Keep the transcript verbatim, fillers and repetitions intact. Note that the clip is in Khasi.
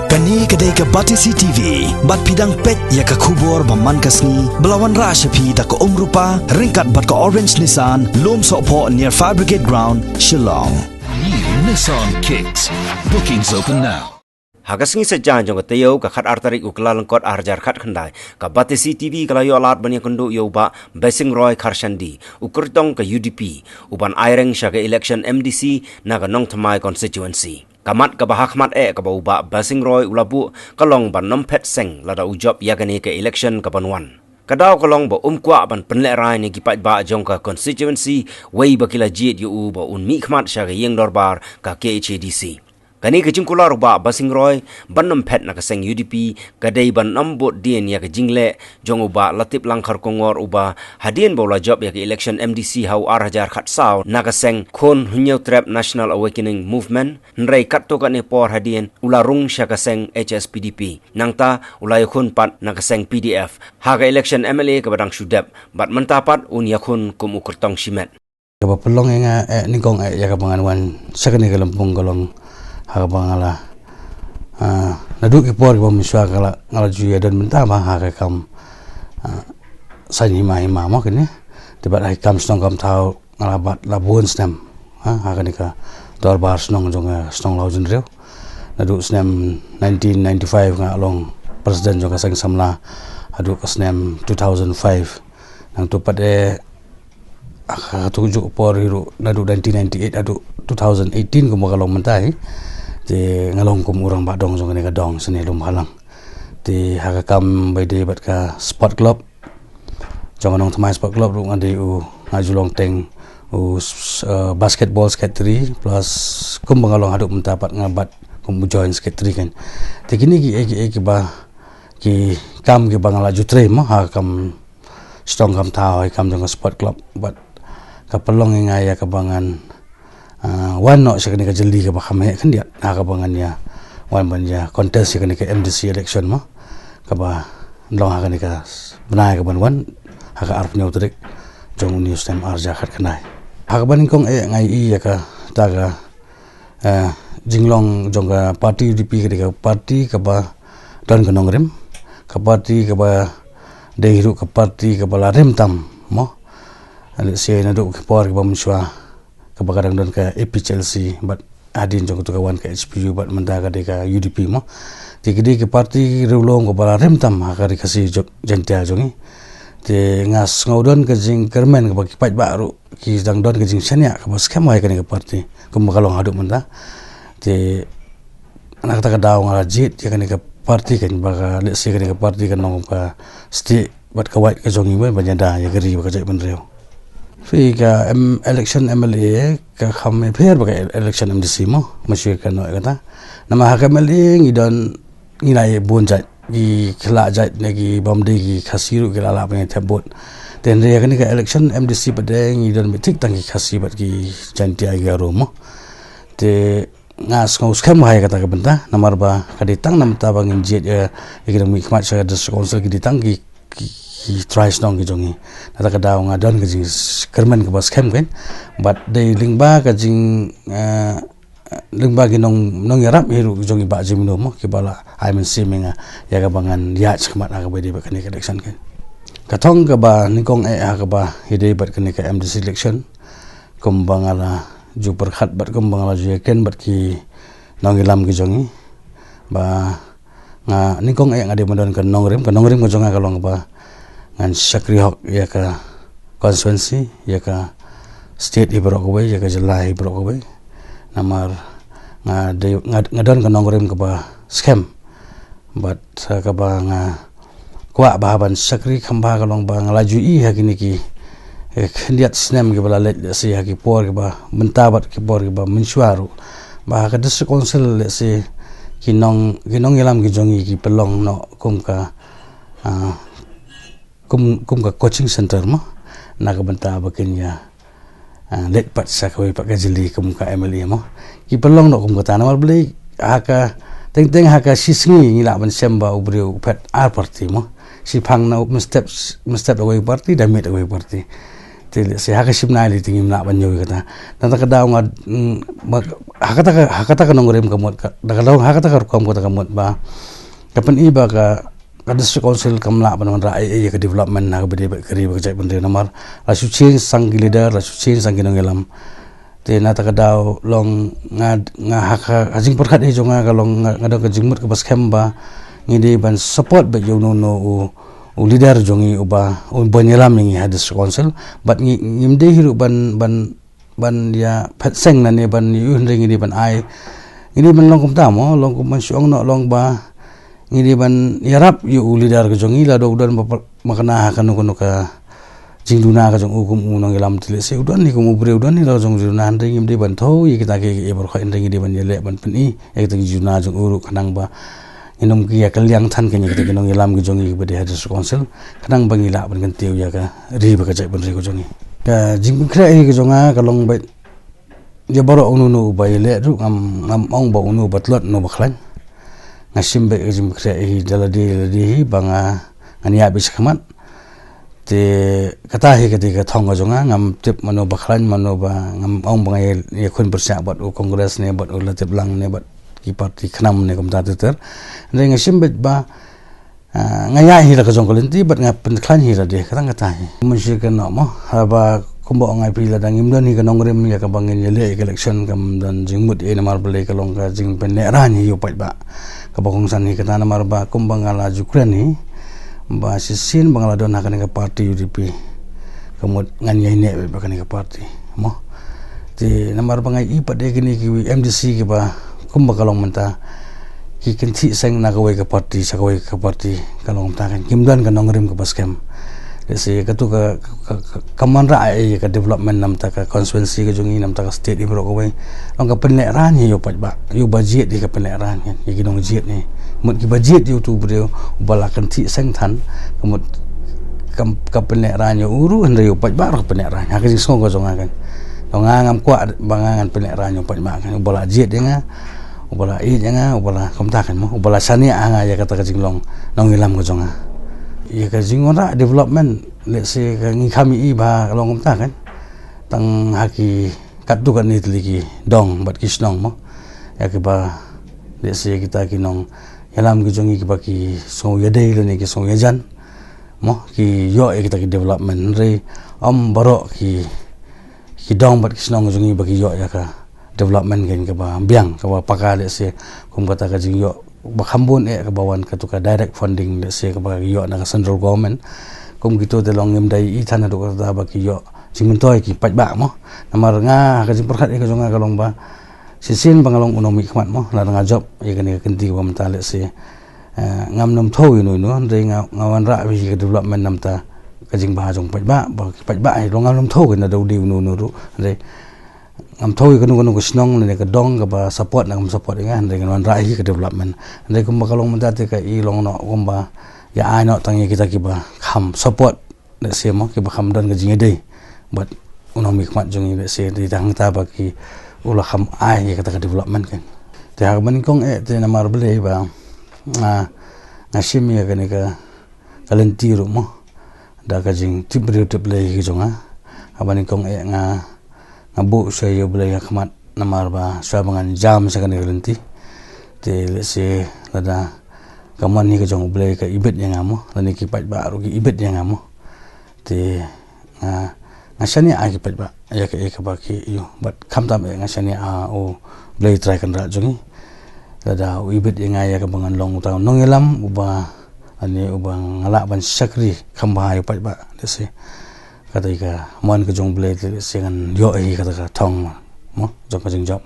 Kane ka dei ka Batesi T V, bad phi dang peit ïa ka khubor ba man ka sngi, ba la wanrah sha phi da ka Umrupa, ryngkat bad ka Orange Nissan, Lumsohphoh near Fire Brigade Ground, Shillong. New Nissan Kicks. Bookings open now. Ha ka sngi Saitjaiñ jong ka taïew ka khat ar tarik u Kyllalyngkot ar hajar khat khyndai, ka Batesi T V ka la ïoh lad ban ïakynduh ïa u Bah Basing Roy Kharshandi, u kyrtong ka U D P, u ban aireng sha ka election M D C na ka Nongthymmai constituency. Ka mat kaba hakhmat eh kaba u Bah Basing Roy u la buh ka long ban ym phet seng lada u jop ïa kane ka election ka ban wan. Ka daw ka long ba um kwah ban pynlehrain ïa ki paidbah jong ka constituency, wei ba ki la jied ïa u ba un mihkhmat sha ka ïing dorbar ka K H A D C. Kane ka jingkular u Bah Basing Roy ban ym phet na ka seng U D P ka dei ban ym bud dien ïa ka jingleh jong u Bah Latiplang Kharkongor, uba hadien ba u la jop ïa ka election M D C ha u ar hajar khat saw na ka seng Khun Hynñiewtrep National Awakening Movement, hynrei katto katne por hadien u la rung sha ka seng H S P D P. Nangta u la ïakhun pat na ka seng P D F ha ka election M L A kaba dang shu dep, bad mynta pat un ïakhun kum u kyrtong shimet. Kaba pynlong ïa nga, eh, nyngkong, eh, ïa kaba ngan wan sha kane ka lympung ka long ha kaba nga la, ah, naduh ki por kiba mynshuwa ka la, nga la ju ïa don mynta ba ha ka kam, ah, saiñ hima hima mo kane. Te bad ha ka kam shnong kam thaw nga la bat la bun snem, ha, ha kane ka dorbar shnong jong, eh, shnong Lawjynriew. Naduh snem nineteen ninety-five nga long president jong ka seng samla haduh ka snem two thousand five. Nangta pat, eh, ha kato kajuh ka por hi ruh naduh nineteen ninety-eight haduh two thousand eighteen kumba ka long mynta hi. Te nga long kum u rangbah dong jong kane ka dong Snieh Lumbhalang. Te ha ka kam ba ïadei bad ka sport club jong ka Nongthymmai Sport Club ruh nga dei u, nga ju long teng u s-, eh, basketball secretary, plus kumba nga long haduh mynta pat nga bat kum u joint secretary kan. Te kine ki, eh, ki, eh, kiba, ki kam kiba nga la ju trei mo ha ka kam shnong kam thaw, ha ka kam jong ka sport club, bad ka pynlong ïa nga ïa kaba ngan, ah, wan noh sha kane ka jylli kaba kham heh khyndiat, ha kaba ngan ïa wan ban ïa contest sha kane ka M D C election mo, kaba long ha kane ka bnai kaba wan, ha ka arphew hynñiew tarik jong une u snem ar hajar khat khyndai. Ha kaba nyngkong eh nga ïohi ïa kata ka, eh, jinglong jong ka party U D P ka dei ka party kaba don ka nongrim, ka party kaba dei ruh ka party kaba la rim tam mo. Let's say naduh ki por kiba mynshuwa kaba ka dang don ka A P H L C, bad hadien jong kato ka wan ka H P U, bad mynta ka dei ka U D P mo. Te ki dei ki party riewlum kaba la rim tam ha ka ri Khasi jong, Jaiñtia jong ngi. Te nga sngew don ka jingkyrmen kaba ki paidbah ruh ki dang don ka jingshaniah kaba skhem ha kane ka party kumba ka long haduh mynta. Te na kata ka daw nga la jied ïa kane ka party kan, ba ka, let's say, kane ka party kan long ka stieh bad ka wait ka jong ngi ban ïada ïa ka ri bad ka jaitbynriew. Phi, ka M-, election M L A ka kham pher bad ka election M D C mo, ma shu ka noh kata. Namar ha ka M L A ngi don, ngi la ïa bun jait, ki khleh jait ne ki bym dei ki Khasi ruh ki la lah ban ïa thep vote. Te hynrei ha kane ka election M D C pat de ngi don beit thik tang ki Khasi bad ki Jaiñtia, ki Garo mo. Te nga sngew skhem bha ïa kata ka bynta, namar ba ka dei tang namar ba ngin jied ïa, ïa ki nongmihkhmat sha ka District Council ki dei tang ki, ki, ki trai shnong ki jong ngi. Na kata ka daw nga don ka jingkyrmen kaba skhem kan, bad dei lyngba ka jing, eh, lyngba ki nong, nongïarap hi ruh ki jong ngi Bah Jemino mo, kiba la ai mynsiem ïa nga ïa kaba ngan ïaid shakhmat ha kaba ïadei bad kane ka election kan. Ka thong kaba nyngkong eh ha kaba ïadei bad kane ka M D C election, kumba nga la ju pyrkhat bad kumba nga la ju ïaken bad ki nongïalam ki jong ngi, ba nga nyngkong eh nga dei ban don ka nongrim, ka nongrim ka jong nga ka long ba ngan shakri hok ïa ka constituency, ïa ka state hi baroh kawei, ïa ka jylla hi baroh kawei. Namar nga dei, nga, nga don ka nongrim kaba skhem. Bad, eh, kaba nga kwah ba ban shakri kham bha ka long ba nga la ju ïohi ha kine ki, eh, khyndiat snem kiba la leit, let's say, ha ki por kiba mynta bad ki por kiba mynshuwa ruh, ba ha ka District Council, let's say, ki nong, ki nongïalam ki jong ngi ki pynlong noh kum ka, ah, kum, kum ka coaching center mo, na ka bynta ba kin ïa, ah, leit pat sha kawei pat ka jylli kum ka M L A mo. Ki pynlong noh kum kata, namar balei, ha ka, teng teng ha ka shi sngi ngi lah ban shem ba u briew u phet ar party mo. Shiphang na u mynstep, mynstep da kawei party, da miet da kawei party. Te lehse ha ka shim nai lei te ngim lah ban ïoh ïa kata. Na kata ka daw nga, mm, ba, ha kata ka, ha kata ka nongrim ka mut ka, da ka daw ha kata ka rukom kata ka mut ba ka pyni ba ka, ka District Council kam lah ban wanrah ei ei ïa ka development ha kaba ïadei bad ka ri bad ka jaitbynriew namar la shu change sang ki leader, la shu change sang ki nongïalam. Te na kata ka daw long nga, nga ha ka, ha jingpyrkhat hi jong nga ka long nga, nga don ka jingmut kaba skhem ba ngi dei ban support beit ïa uno uno u, u leader jong ngi uba, uba ïalam ïa ngi ha District Council. Bad ngi, ngim dei hi ruh ban, ban, ban ïa phet seng lane ban ïa u, hynrei ngi dei ban ai, ngi dei ban long kumta mo, long kum ban shu ong noh long ba ngi dei ban ïarap ïa u leader ka jong ngi lada u don ba, ba makna ha kano kano ka jingduna ka jong u kum u nongïalam. Te lehse u don hi kum u briew, u don hi la ka jong u jingduna, hynrei ngim dei ban thew ïa kita kiei kiei baroh, hynrei ngi dei ban ïaleh ban pyni ïa kita ki jingduna jong u ruh khnang ba ngin ym ki ïa ka liang than ka ïa kita ki nongïalam ki jong ngi kiba dei ha District Council, khnang ba ngi lah ban kyntiew ïa ka ri bad ka jaitbynriew ka jong ngi. Ka jingpynkhreh hi ka jong nga ka long beit ïa baroh uno uno uba ïaleh ruh, ngam, ngam ong ba uno uba tlot uno uba khlaiñ. Nga shim beit ka jingpynkhreh hi da lade lade hi ba nga, ngan ïaid beit shakhmat. Te kata hi ka dei ka thong ka jong nga, ngam tip mano ba khlaiñ, mano ba, ngam ong ba nga ïa, ïakhun pyrshah bad u Congress ne bad u Latiplang ne bad ki party khnam ne kumta ter ter. Hynrei nga shim beit ba, ah, nga ïaid hi la ka jong ka lynti bad nga pynkhlaiñ hi lade, ka tang kata hi. Mynsiem ka noh mo, haba kumba ong ai phi lada ngim don hi ka nongrim ïa kaba ngin ïaleh ïa ka election kam don jingmut ei namar balei ka long ka jingpynlehraiñ hi ïa u paidbah. Kaba kongsan hi kata namar ba kumba nga la ju kren hi ba shisien ba nga la don ha kane ka party U D P ka mut ngan ïaineh beit bad kane ka party mo. Te namar ba nga ïohi pat de kine ki M D C kiba kumba ka long mynta ki kynthih seng na kawei ka party sha kawei ka party, ka long mynta kan kim don ka nongrim kaba skhem. Lehse katu ka, ka, ka, ka wanrah ei ei ka development na bynta ka constituency ka jong ngi, na bynta ka state hi baroh kawei. Long ka pynlehraiñ hi ïa u paidbah, ïa uba jied hi ka pynlehraiñ kan, ïa ki nongjied hi. Mut kiba jied ïa utu u briew uba la kynthih seng than, ka mut ka, ka pynlehraiñ ïa u ruh, hynrei ïa u paidbah ruh ka pynlehraiñ. Ha ka jingsngew ka jong nga kan, to nga ngam kwah ba nga ngan pynlehraiñ ïa u paidbah kan, uba la jied ïa nga, uba la ïeit ïa nga, uba la kumta kan mo, uba la shaniah ha nga ïa kata ka jinglong nongïalam ka jong nga. Ïa ka jingwanrah development, lehse ka ngi kham ïohi ba ka long kumta kan. Tang ha ki katto katne tylli ki dong bad ki shnong mo, ïa kiba lehse kita ki nongïalam ki jong ngi kiba ki sngew ïadei lane ki sngew ïajan mo, ki ïoh ïa kita ki development, hynrei ym baroh ki, ki dong bad ki shnong ki jong ngi ba ki ïoh ïa ka development kan kaba biang, kaba paka, lehse kum kata ka jingïoh ba kham bun eh kaba wan katu ka direct funding, lehse kaba ïoh na ka central government. Kum kito te long ngim da ïohi than haduh katta ba ki ïoh jingmyntoi ki paidbah mo. Namar nga ha ka jingpyrkhat ïa ka jong nga ka long ba shisien ba nga long u nongmihkhmat mo, lada nga jop ïa kane ka kynti kaba mynta, lehse, eh, ngam nym thew ïa uno uno, hynrei nga, nga wanrah ïa ka development na bynta ka jingbha jong paidbah, ba ki paidbah hi long ngam nym thew ïa na da u dei uno uno ruh, hynrei ngam thew ïa kano kano ka shnong lane ka dong kaba support ne kam support ïa nga, hynrei ngan wanrah hi ka development. Hynrei kumba ka long mynta te ka i long noh kumba ïa ai noh tang ïa kita kiba kham support, lehse mo, kiba kham don ka jingïadei bad u nongmihkhmat jong ngi, lehse te tang hangta ba ki u la kham ai ïa kata ka development kan. Te ha kaba nyngkong eh te namar balei ba nga, nga shim ïa kane ka, ka lynti ruh mo da ka jingtip briew tip Blei ka jong nga. Haba nyngkong eh nga, nga buh shuwa ïa U Blei ha khmat namar ba shuwa ba ngan jam sha kane ka lynti, te lehse lada ka mon hi ka jong U Blei ka ibit ïa nga mo, lane ki paidbah ruh ki ibit ïa nga mo. Te nga, nga shaniah ïa ki paidbah ïa ka, ïa kaba ki ïoh, bad khamtam eh nga shaniah ha U Blei Trai Kynrad jong ngi. Lada u ibit ïa nga ïa kaba ngan long uta u nongïalam uba, lane uba nga lah ban shakri kham bha ïa u paidbah, lehse kata ïa ka mon ka jong U Blei, te lehse ngan ïoh hi kata ka thong mo jong ka jingjop.